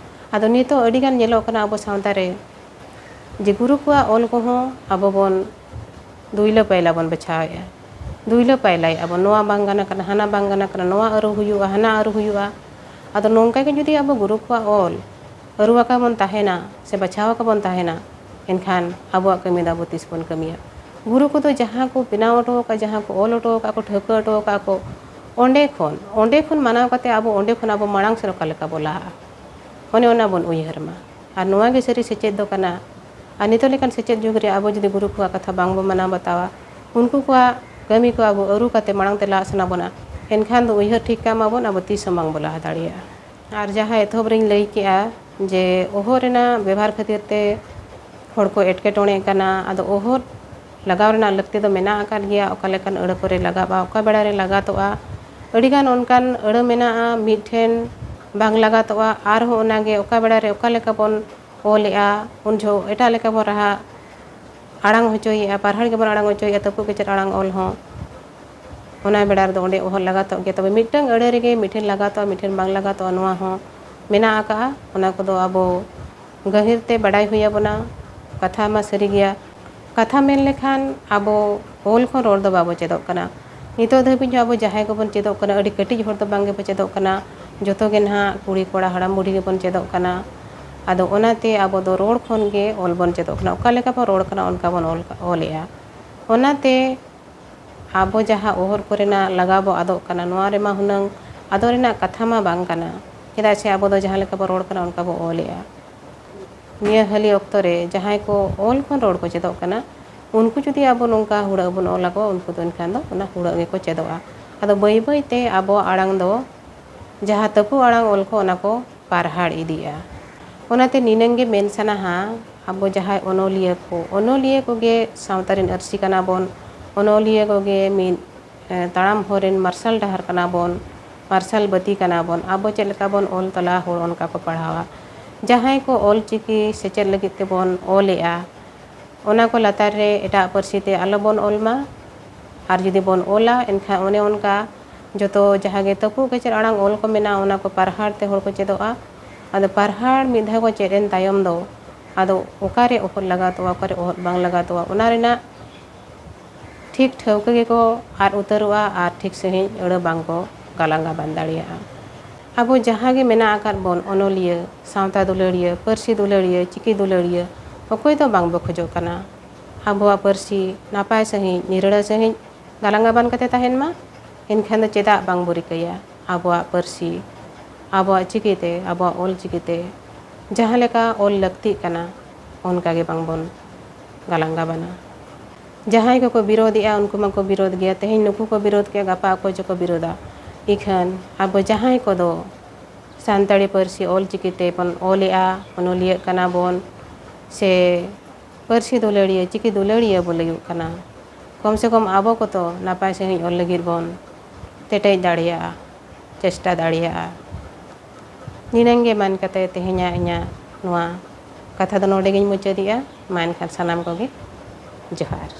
ᱟᱫᱚ ᱱᱤᱛᱚᱜ ᱟᱹᱰᱤᱜᱟᱱ ᱧᱮᱞᱚᱜ ᱠᱟᱱᱟ ᱟᱵᱚ ᱥᱟᱶᱛᱟ ᱨᱮ, ᱡᱮ ᱜᱩᱨᱩ ᱠᱚᱣᱟᱜ ᱚᱞ ᱠᱚᱦᱚᱸ ᱟᱵᱚ ᱵᱚᱱ ᱫᱩᱭᱞᱟᱹ ᱯᱟᱭᱞᱟ ᱵᱚᱱ ᱵᱟᱪᱷᱟᱣᱮᱫᱼᱟ, ᱫᱩᱭᱞᱟᱹ ᱯᱟᱭᱞᱟᱭᱮᱫᱼᱟ ᱵᱚᱱ, ᱱᱚᱣᱟ ᱵᱟᱝ ᱜᱟᱱ ᱠᱟᱱᱟ, ᱦᱟᱱᱟ ᱵᱟᱝ ᱜᱟᱱ ᱠᱟᱱᱟ, ᱱᱚᱣᱟ ᱟᱹᱨᱩ ᱦᱩᱭᱩᱜᱼᱟ, ᱦᱟᱱᱟ ᱟᱹᱨᱩ ᱦᱩᱭᱩᱜᱼᱟ᱾ ᱟᱫᱚ ᱱᱚᱝᱠᱟ ᱜᱮ ᱡᱩᱫᱤ ᱟᱵᱚ ᱜᱩᱨᱩ ᱠᱚᱣᱟᱜ ᱚᱞ ᱟᱹᱨᱩ ᱟᱠᱟ ᱵᱚᱱ ᱛᱟᱦᱮᱱᱟ ᱥᱮ ᱵᱟᱪᱷᱟᱣ ᱟᱠᱟ ᱵᱚᱱ ᱛᱟᱦᱮᱱᱟ, ᱮᱱᱠᱷᱟᱱ ᱟᱵᱚᱣᱟᱜ ᱠᱟᱹᱢᱤ ᱫᱚ ᱟᱵᱚ ᱛᱤᱥ ᱵᱚᱱ ᱠᱟᱹᱢᱤᱭᱟ? ᱜᱩᱨᱩ ᱠᱚᱫᱚ ᱡᱟᱦᱟᱸ ᱠᱚ ᱵᱮᱱᱟᱣ ᱦᱚᱴᱚ ᱟᱠᱟᱫ, ᱡᱟᱦᱟᱸ ᱠᱚ ᱚᱞ ᱦᱚᱴᱚ ᱟᱠᱟᱫ ᱠᱚ, ᱴᱷᱟᱹᱣᱠᱟᱹ ᱦᱚᱴᱚ ᱟᱠᱟᱫ ᱠᱚ, ᱚᱸᱰᱮ ᱠᱷᱚᱱ, ᱚᱸᱰᱮ ᱠᱷᱚᱱ ᱢᱟᱱᱟᱣ ᱠᱟᱛᱮ ᱟᱵᱚ ᱚᱸᱰᱮ ᱠᱷᱚᱱ ᱟᱵᱚ ᱢᱟᱲᱟᱝ ᱥᱮᱫ ᱚᱠᱟ ᱞᱮᱠᱟ ᱵᱚ ᱞᱟᱦᱟᱜᱼᱟ, ᱚᱱᱮ ᱚᱱᱟ ᱵᱚᱱ ᱩᱭᱦᱟᱹᱨ ᱢᱟ᱾ ᱟᱨ ᱱᱚᱣᱟ ᱜᱮ ᱥᱟᱹᱨᱤ ᱥᱮᱪᱮᱫ ᱫᱚ ᱠᱟᱱᱟ᱾ ᱟᱨ ᱱᱤᱛᱚᱜ ᱞᱮᱠᱟᱱ ᱥᱮᱪᱮᱫ ᱡᱩᱜᱽ ᱨᱮ ᱟᱵᱚ ᱡᱩᱫᱤ ᱜᱩᱨᱩ ᱠᱚᱣᱟᱜ ᱠᱟᱛᱷᱟ ᱵᱟᱝ ᱵᱚ ᱢᱟᱱᱟᱣ ᱵᱟᱛᱟᱣᱟ, ᱩᱱᱠᱩ ᱠᱚᱣᱟᱜ ᱠᱟᱹᱢᱤ ᱠᱚ ᱟᱵᱚ ᱟᱹᱨᱩ ᱠᱟᱛᱮ ᱢᱟᱲᱟᱝ ᱛᱮ ᱞᱟᱦᱟᱜ ᱥᱟᱱᱟ ᱵᱚᱱᱟ, ᱮᱱᱠᱷᱟᱱ ᱫᱚ ᱩᱭᱦᱟᱹᱨ ᱴᱷᱤᱠ ᱠᱟᱜ ᱢᱟᱵᱚᱱ, ᱟᱵᱚ ᱛᱤᱥ ᱦᱚᱸ ᱵᱟᱝ ᱵᱚ ᱞᱟᱦᱟ ᱫᱟᱲᱮᱭᱟᱜᱼᱟ᱾ ᱟᱨ ᱡᱟᱦᱟᱸ ᱮᱛᱚᱦᱚᱵ ᱨᱤᱧ ᱞᱟᱹᱭ ᱠᱮᱜᱼᱟ ᱡᱮ ᱚᱦᱚᱫ ᱨᱮᱱᱟᱜ ᱵᱮᱵᱷᱟᱨ ᱠᱷᱟᱹᱛᱤᱨ ᱛᱮ ᱦᱚᱲ ᱠᱚ ᱮᱴᱠᱮᱴᱚᱬᱮᱜ ᱠᱟᱱᱟ, ᱟᱫᱚ ᱚᱦᱚᱫ ᱞᱟᱜᱟᱣ ᱨᱮᱱᱟᱜ ᱞᱟᱹᱠᱛᱤ ᱫᱚ ᱢᱮᱱᱟᱜ ᱟᱠᱟᱫ ᱜᱮᱭᱟ᱾ ᱚᱠᱟ ᱞᱮᱠᱟᱱ ᱟᱹᱲᱟᱹ ᱠᱚᱨᱮ ᱞᱟᱜᱟᱜᱼᱟ, ᱚᱠᱟ ᱵᱮᱲᱟ ᱨᱮ ᱞᱟᱜᱟᱛᱚᱜᱼᱟ, ᱟᱹᱰᱤᱜᱟᱱ ᱚᱱᱠᱟᱱ ᱟᱹᱲᱟᱹ ᱢᱮᱱᱟᱜᱼᱟ, ᱢᱤᱫᱴᱷᱮᱱ ᱵᱟᱝ ᱞᱟᱜᱟᱛᱚᱜᱼᱟ, ᱟᱨᱦᱚᱸ ᱚᱱᱟᱜᱮ ᱚᱠᱟ ᱵᱮᱲᱟ ᱨᱮ ᱚᱠᱟ ᱞᱮᱠᱟ ᱵᱚᱱ ᱚᱞᱮᱜᱼᱟ, ᱩᱱ ᱡᱚᱦᱚᱜ ᱮᱴᱟᱜ ᱞᱮᱠᱟ ᱵᱚᱱ ᱨᱟᱦᱟ ᱟᱲᱟᱝ ᱦᱚᱪᱚᱭᱮᱜᱼᱟ, ᱯᱟᱨᱦᱟᱲ ᱜᱮᱵᱚᱱ ᱟᱲᱟᱝ ᱦᱚᱪᱚᱭᱮᱜᱼᱟ, ᱛᱟᱹᱯᱩᱜ ᱠᱮᱪᱮᱫ ᱟᱲᱟᱝ ᱚᱞ ᱦᱚᱸ᱾ ᱚᱱᱟ ᱵᱮᱲᱟ ᱨᱮᱫᱚ ᱚᱸᱰᱮ ᱚᱦᱚᱫ ᱞᱟᱜᱟᱛᱚᱜ ᱜᱮᱭᱟ᱾ ᱛᱚᱵᱮ ᱢᱤᱫᱴᱟᱝ ᱟᱹᱲᱟᱹ ᱨᱮᱜᱮ ᱢᱤᱫᱴᱷᱮᱱ ᱞᱟᱜᱟᱛᱚᱜᱼᱟ, ᱢᱤᱫᱴᱷᱮᱱ ᱵᱟᱝ ᱞᱟᱜᱟᱛᱚᱜᱼᱟ, ᱱᱚᱣᱟ ᱦᱚᱸ ᱢᱮᱱᱟᱜ ᱟᱠᱟᱜᱼᱟ᱾ ᱚᱱᱟ ᱠᱚᱫᱚ ᱟᱵᱚ ᱜᱟᱹᱦᱤᱨ ᱛᱮ ᱵᱟᱰᱟᱭ ᱦᱩᱭ ᱟᱵᱚᱱᱟ᱾ ᱠᱟᱛᱷᱟ ᱢᱟ ᱥᱟᱹᱨᱤ ᱜᱮᱭᱟ᱾ ᱠᱟᱛᱷᱟ ᱢᱮᱱ ᱞᱮᱠᱷᱟᱱ ᱟᱵᱚ ᱚᱞ ᱠᱷᱚᱱ ᱨᱚᱲ ᱫᱚ ᱵᱟᱵᱚ ᱪᱮᱫᱚᱜ ᱠᱟᱱᱟ᱾ ᱱᱤᱛᱚᱜ ᱫᱷᱟᱹᱵᱤᱡ ᱦᱚᱸ ᱟᱵᱚ ᱡᱟᱦᱟᱸᱭ ᱠᱚᱵᱚᱱ ᱪᱮᱫᱚᱜ ᱠᱟᱱᱟ, ᱟᱹᱰᱤ ᱠᱟᱹᱴᱤᱡ ᱦᱚᱲ ᱫᱚ ᱵᱟᱝ ᱜᱮᱵᱚ ᱪᱮᱫᱚᱜ ᱠᱟᱱᱟ, ᱡᱚᱛᱚ ᱜᱮ ᱱᱟᱦᱟᱜ ᱠᱩᱲᱤ ᱠᱚᱲᱟ ᱦᱟᱲᱟᱢ ᱵᱩᱰᱷᱤ ᱜᱮᱵᱚᱱ ᱪᱮᱫᱚᱜ ᱠᱟᱱᱟ᱾ ᱟᱫᱚ ᱚᱱᱟᱛᱮ ᱟᱵᱚ ᱫᱚ ᱨᱚᱲ ᱠᱷᱚᱱ ᱜᱮ ᱚᱞ ᱵᱚᱱ ᱪᱮᱫᱚᱜ ᱠᱟᱱᱟ᱾ ᱚᱠᱟ ᱞᱮᱠᱟ ᱵᱚᱱ ᱨᱚᱲ ᱠᱟᱱᱟ, ᱚᱱᱠᱟ ᱵᱚᱱ ᱚᱞ, ᱚᱞᱮᱜᱼᱟ᱾ ᱚᱱᱟᱛᱮ ᱟᱵᱚ ᱡᱟᱦᱟᱸ ᱚᱦᱚᱫ ᱠᱚᱨᱮᱱᱟᱜ ᱞᱟᱜᱟᱣ ᱵᱚ ᱟᱫᱚᱜ ᱠᱟᱱᱟ, ᱱᱚᱣᱟ ᱨᱮᱢᱟ ᱦᱩᱱᱟᱹᱝ ᱟᱫᱚ ᱨᱮᱱᱟᱜ ᱠᱟᱛᱷᱟ ᱢᱟ ᱵᱟᱝ ᱠᱟᱱᱟ, ᱪᱮᱫᱟᱜ ᱥᱮ ᱟᱵᱚ ᱫᱚ ᱡᱟᱦᱟᱸ ᱞᱮᱠᱟ ᱵᱚ ᱨᱚᱲ ᱠᱟᱱᱟ, ᱚᱱᱠᱟ ᱵᱚ ᱚᱞᱮᱜᱼᱟ᱾ ᱱᱤᱭᱟᱹ ᱦᱟᱹᱞᱤ ᱚᱠᱛᱚ ᱨᱮ ᱡᱟᱦᱟᱸᱭ ᱠᱚ ᱚᱞ ᱠᱷᱚᱱ ᱨᱚᱲ ᱠᱚ ᱪᱮᱫᱚᱜ ᱠᱟᱱᱟ, ᱩᱱᱠᱩ ᱡᱩᱫᱤ ᱟᱵᱚ ᱱᱚᱝᱠᱟ ᱦᱩᱲᱟᱹᱜ ᱵᱚᱱ ᱚᱞ ᱟᱠᱚᱣᱟ, ᱩᱱᱠᱩ ᱫᱚ ᱮᱱᱠᱷᱟᱱ ᱫᱚ ᱚᱱᱟ ᱦᱩᱲᱟᱹᱜ ᱜᱮᱠᱚ ᱪᱮᱫᱚᱜᱼᱟ᱾ ᱟᱫᱚ ᱵᱟᱹᱭ ᱵᱟᱹᱭ ᱛᱮ ᱟᱵᱚᱣᱟᱜ ᱟᱲᱟᱝ ᱫᱚ ᱡᱟᱦᱟᱸ ᱛᱟᱹᱯᱩ ᱟᱲᱟᱝ ᱚᱞ ᱠᱚ, ᱚᱱᱟ ᱠᱚ ᱯᱟᱨᱦᱟᱲ ᱤᱫᱤᱜᱼᱟ᱾ ᱚᱱᱟᱛᱮ ᱱᱤᱱᱟᱹᱝ ᱜᱮ ᱢᱮᱱ ᱥᱟᱱᱟᱦᱟ, ᱟᱵᱚ ᱡᱟᱦᱟᱸᱭ ᱚᱱᱚᱞᱤᱭᱟᱹ ᱠᱚ, ᱚᱱᱚᱞᱤᱭᱟᱹ ᱠᱚᱜᱮ ᱥᱟᱶᱛᱟ ᱨᱮᱱ ᱟᱹᱨᱥᱤ ᱠᱟᱱᱟ ᱵᱚᱱ, ᱚᱱᱚᱞᱤᱭᱟᱹ ᱠᱚᱜᱮ ᱢᱤᱫ, ᱮ, ᱛᱟᱲᱟᱢ ᱦᱚᱨ ᱨᱮᱱ ᱢᱟᱨᱥᱟᱞ ᱰᱟᱦᱟᱨ ᱠᱟᱱᱟ ᱵᱚᱱ᱾ ᱢᱟᱨᱥᱟᱞ ᱵᱟᱹᱛᱤ ᱠᱟᱱᱟ ᱵᱚᱱ᱾ ᱟᱵᱚ ᱪᱮᱫ ᱞᱮᱠᱟ ᱵᱚᱱ ᱚᱞ ᱛᱟᱞᱟ, ᱦᱚᱲ ᱚᱱᱠᱟ ᱠᱚ ᱯᱟᱲᱦᱟᱣᱟ᱾ ᱡᱟᱦᱟᱸᱭ ᱠᱚ ᱚᱞ ᱪᱤᱠᱤ ᱥᱮᱪᱮᱫ ᱞᱟᱹᱜᱤᱫ ᱛᱮᱵᱚᱱ ᱚᱞᱮᱜᱼᱟ, ᱚᱱᱟ ᱠᱚ ᱞᱟᱛᱟᱨ ᱨᱮ ᱮᱴᱟᱜ ᱯᱟᱹᱨᱥᱤ ᱛᱮ ᱟᱞᱚ ᱵᱚᱱ ᱚᱞ ᱢᱟ᱾ ᱟᱨ ᱡᱩᱫᱤ ᱵᱚᱱ ᱚᱞᱟ, ᱮᱱᱠᱷᱟᱱ ᱚᱱᱮ ᱚᱱᱠᱟ ᱡᱚᱛᱚ ᱡᱟᱦᱟᱸ ᱜᱮ ᱛᱟᱹᱯᱩᱜ ᱠᱮᱪᱮᱫ ᱟᱲᱟᱝ ᱚᱞ ᱠᱚ ᱢᱮᱱᱟᱜᱼᱟ, ᱚᱱᱟ ᱠᱚ ᱯᱟᱨᱦᱟᱲ ᱛᱮ ᱦᱚᱲ ᱠᱚ ᱪᱮᱫᱚᱜᱼᱟ᱾ ᱟᱫᱚ ᱯᱟᱨᱦᱟᱲ ᱢᱤᱫ ᱫᱷᱟᱣ ᱠᱚ ᱪᱮᱫ ᱮᱱ ᱛᱟᱭᱚᱢ ᱫᱚ, ᱟᱫᱚ ᱚᱠᱟᱨᱮ ᱚᱦᱚᱫ ᱞᱟᱜᱟᱛᱚᱜᱼᱟ, ᱚᱠᱟᱨᱮ ᱚᱦᱚᱫ ᱵᱟᱝ ᱞᱟᱜᱟᱛᱚᱜᱼᱟ, ᱚᱱᱟ ᱨᱮᱱᱟᱜ ᱴᱷᱤᱠ ᱴᱷᱟᱹᱣᱠᱟᱹ ᱜᱮᱠᱚ ᱟᱫ ᱩᱛᱟᱹᱨᱚᱜᱼᱟ ᱟᱨ ᱴᱷᱤᱠ ᱥᱟᱺᱦᱤᱡ ᱟᱹᱲᱟᱹ ᱵᱟᱝ ᱠᱚ ᱜᱟᱞᱟᱝ ᱜᱟᱵᱟᱱ ᱫᱟᱲᱮᱭᱟᱜᱼᱟ᱾ ᱟᱵᱚ ᱡᱟᱦᱟᱸ ᱜᱮ ᱢᱮᱱᱟᱜ ᱟᱠᱟᱫ ᱵᱚᱱ, ᱚᱱᱚᱞᱤᱭᱟᱹ, ᱥᱟᱶᱛᱟ ᱫᱩᱞᱟᱹᱲᱤᱭᱟᱹ, ᱯᱟᱹᱨᱥᱤ ᱫᱩᱞᱟᱹᱲᱤᱭᱟᱹ, ᱪᱤᱠᱤ ᱫᱩᱞᱟᱹᱲᱤᱭᱟᱹ, ᱚᱠᱚᱭ ᱫᱚ ᱵᱟᱝ ᱵᱚ ᱠᱷᱚᱡᱚᱜ ᱠᱟᱱᱟ ᱟᱵᱚᱣᱟᱜ ᱯᱟᱹᱨᱥᱤ ᱱᱟᱯᱟᱭ ᱥᱟᱺᱦᱤᱡ, ᱱᱤᱨᱟᱹᱲᱟ ᱥᱟᱺᱦᱤᱡ ᱜᱟᱞᱟᱝ ᱜᱟᱵᱟᱱ ᱠᱟᱛᱮ ᱛᱟᱦᱮᱱ ᱢᱟ? ᱮᱱᱠᱷᱟᱱ ᱫᱚ ᱪᱮᱫᱟᱜ ᱵᱟᱝ ᱵᱚ ᱨᱤᱠᱟᱹᱭᱟ ᱟᱵᱚᱣᱟᱜ ᱯᱟᱹᱨᱥᱤ, ᱟᱵᱚᱣᱟᱜ ᱪᱤᱠᱤᱛᱮ, ᱟᱵᱚᱣᱟᱜ ᱚᱞ ᱪᱤᱠᱤᱛᱮ ᱡᱟᱦᱟᱸ ᱞᱮᱠᱟ ᱚᱞ ᱞᱟᱹᱠᱛᱤᱜ ᱠᱟᱱᱟ, ᱚᱱᱠᱟ ᱜᱮ ᱵᱟᱝ ᱵᱚᱱ ᱜᱟᱞᱟᱝ ᱜᱟᱵᱟᱱᱟ? ᱡᱟᱦᱟᱸᱭ ᱠᱚᱠᱚ ᱵᱤᱨᱳᱫᱮᱜᱼᱟ, ᱩᱱᱠᱩ ᱢᱟᱠᱚ ᱵᱤᱨᱳᱫ ᱜᱮᱭᱟ᱾ ᱛᱮᱦᱮᱧ ᱱᱩᱠᱩ ᱠᱚ ᱵᱤᱨᱳᱫ ᱠᱮᱜᱼᱟ, ᱜᱟᱯᱟ ᱚᱠᱚᱭ ᱪᱚᱠᱚ ᱵᱤᱨᱳᱫᱟ᱾ ᱤᱠᱷᱟᱹᱱ ᱟᱵᱚ ᱡᱟᱦᱟᱸᱭ ᱠᱚᱫᱚ ᱥᱟᱱᱛᱟᱲᱤ ᱯᱟᱹᱨᱥᱤ ᱚᱞ ᱪᱤᱠᱤ ᱛᱮᱵᱚᱱ ᱚᱞᱮᱜᱼᱟ, ᱚᱱᱚᱞᱤᱭᱟᱹᱜ ᱠᱟᱱᱟ ᱵᱚᱱ, ᱥᱮ ᱯᱟᱹᱨᱥᱤ ᱫᱩᱞᱟᱹᱲᱤᱭᱟᱹ, ᱪᱤᱠᱤ ᱫᱩᱞᱟᱹᱲᱤᱭᱟᱹ ᱵᱚ ᱞᱟᱹᱭᱚᱜ ᱠᱟᱱᱟ, ᱠᱚᱢ ᱥᱮ ᱠᱚᱢ ᱟᱵᱚ ᱠᱚᱫᱚ ᱱᱟᱯᱟᱭ ᱥᱟᱺᱦᱤᱡ ᱚᱞ ᱞᱟᱹᱜᱤᱫ ᱵᱚᱱ ᱠᱮᱴᱮᱡ ᱫᱟᱲᱮᱭᱟᱜᱼᱟ, ᱪᱮᱥᱴᱟ ᱫᱟᱲᱮᱭᱟᱜᱼᱟ᱾ ᱱᱤᱱᱟᱹᱝ ᱜᱮ ᱢᱮᱱ ᱠᱟᱛᱮ ᱛᱮᱦᱮᱧᱟᱜ ᱤᱧᱟᱹᱜ ᱱᱚᱣᱟ ᱠᱟᱛᱷᱟ ᱫᱚ ᱱᱚᱰᱮ ᱜᱤᱧ ᱢᱩᱪᱟᱹᱫᱮᱜᱼᱟ᱾ ᱢᱟ ᱮᱱᱠᱷᱟᱱ ᱥᱟᱱᱟᱢ ᱠᱚᱜᱮ ᱡᱚᱦᱟᱨ᱾